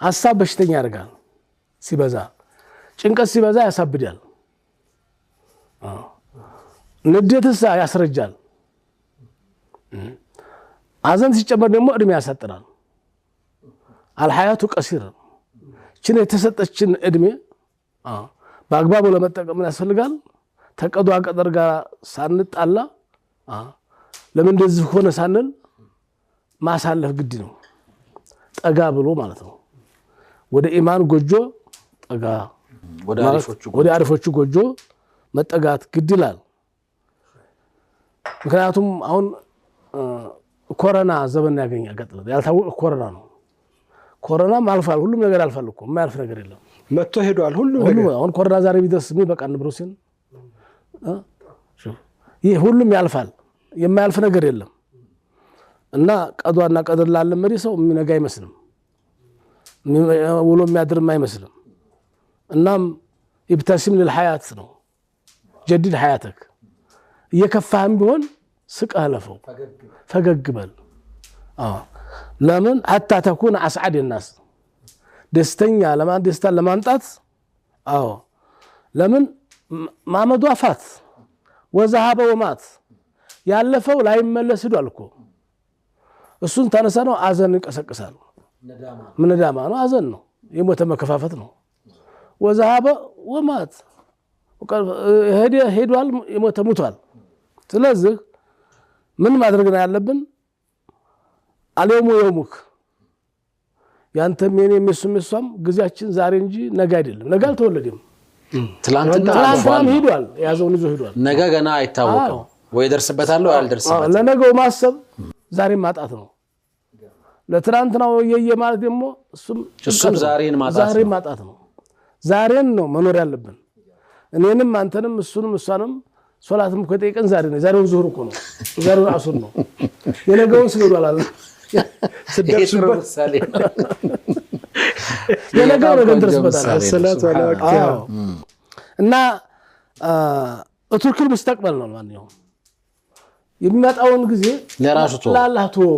ሀሳብ በሽተኛ ያደርጋል ሲበዛ፣ ጭንቀት ሲበዛ ያሳብዳል። ንዴትስ ያስረጃል። ሐዘን ሲጨመር ደግሞ እድሜ ያሳጥራል። الحياة قصيرة። ችን የተሰጠችን እድሜ በአግባቡ ለመጠቀም ምን ያስፈልጋል? ተቀዷ ቀደር ጋር ሳንጣላ፣ ለምን እንደዚህ ሆነ ሳንል ማሳለፍ ግድ ነው። ጠጋ ብሎ ማለት ነው። ወደ ኢማን ጎጆ ጠጋ፣ ወደ አሪፎቹ ጎጆ መጠጋት ግድ ይላል። ምክንያቱም አሁን ኮረና ዘመን ያገኝ ያጋጥላል። ያልታወቀ ኮረና ነው። ኮረናም አልፏል። ሁሉም ነገር ያልፋል እኮ፣ የማያልፍ ነገር የለም። መጥቶ ሄዷል። ሁሉ ነገር አሁን ኮረና ዛሬ ቢደርስ ምን በቃ ንብሮሲን ይህ ሁሉም ያልፋል። የማያልፍ ነገር የለም። እና ቀዷና ቀድር ላለመደ ሰው የሚነጋ አይመስልም፣ ውሎ የሚያድርም አይመስልም። እናም ابتسم للحياة ነው። جدد حياتك። እየከፋህም ቢሆን ስቀህ ለፈው፣ ፈገግ በል። ለምን حتى تكون أسعد الناس፣ ደስተኛ ደስታን ለማምጣት። አዎ፣ ለምን ما مضى فات وذهب ومات፣ ያለፈው ላይመለስ ሂዷል እኮ። እሱን ታነሳ ነው አዘን ይቀሰቅሳል። ምንዳማ ነው፣ አዘን ነው፣ የሞተ መከፋፈት ነው። وذهب ومات ሄዷል፣ የሞተ ሙቷል። ስለዚህ ምን ማድረግ ነው ያለብን? اليوم يومك፣ ያንተም የኔም የሱም የሷም ጊዜያችን ዛሬ እንጂ ነገ አይደለም። ነገ አልተወለደም። ትላንትናም ሂዷል፣ የያዘውን ይዞ ሂዷል። ነገ ገና አይታወቅም። ወይ ደርስበታለሁ ወይ አልደርስበትም። ለነገው ማሰብ ዛሬ ማጣት ነው። ለትናንትናው እየየ ማለት ደግሞ እሱም ዛሬን ማጣት ነው። ዛሬን ነው መኖር ያለብን። እኔንም አንተንም እሱንም እሷንም ሶላትም እኮ የጠየቀን ዛሬ ነው። የዛሬውን ዙሁር እኮ ነው። የዛሬውን አሱር ነው። የነገውን ስገዱ አላለም። ስደርሱበት የነገው ነገ እንደርስበታለን። እና اترك المستقبل ነው። ማንኛውም የሚመጣውን ጊዜ ለራሱ ለአላህ ተወው።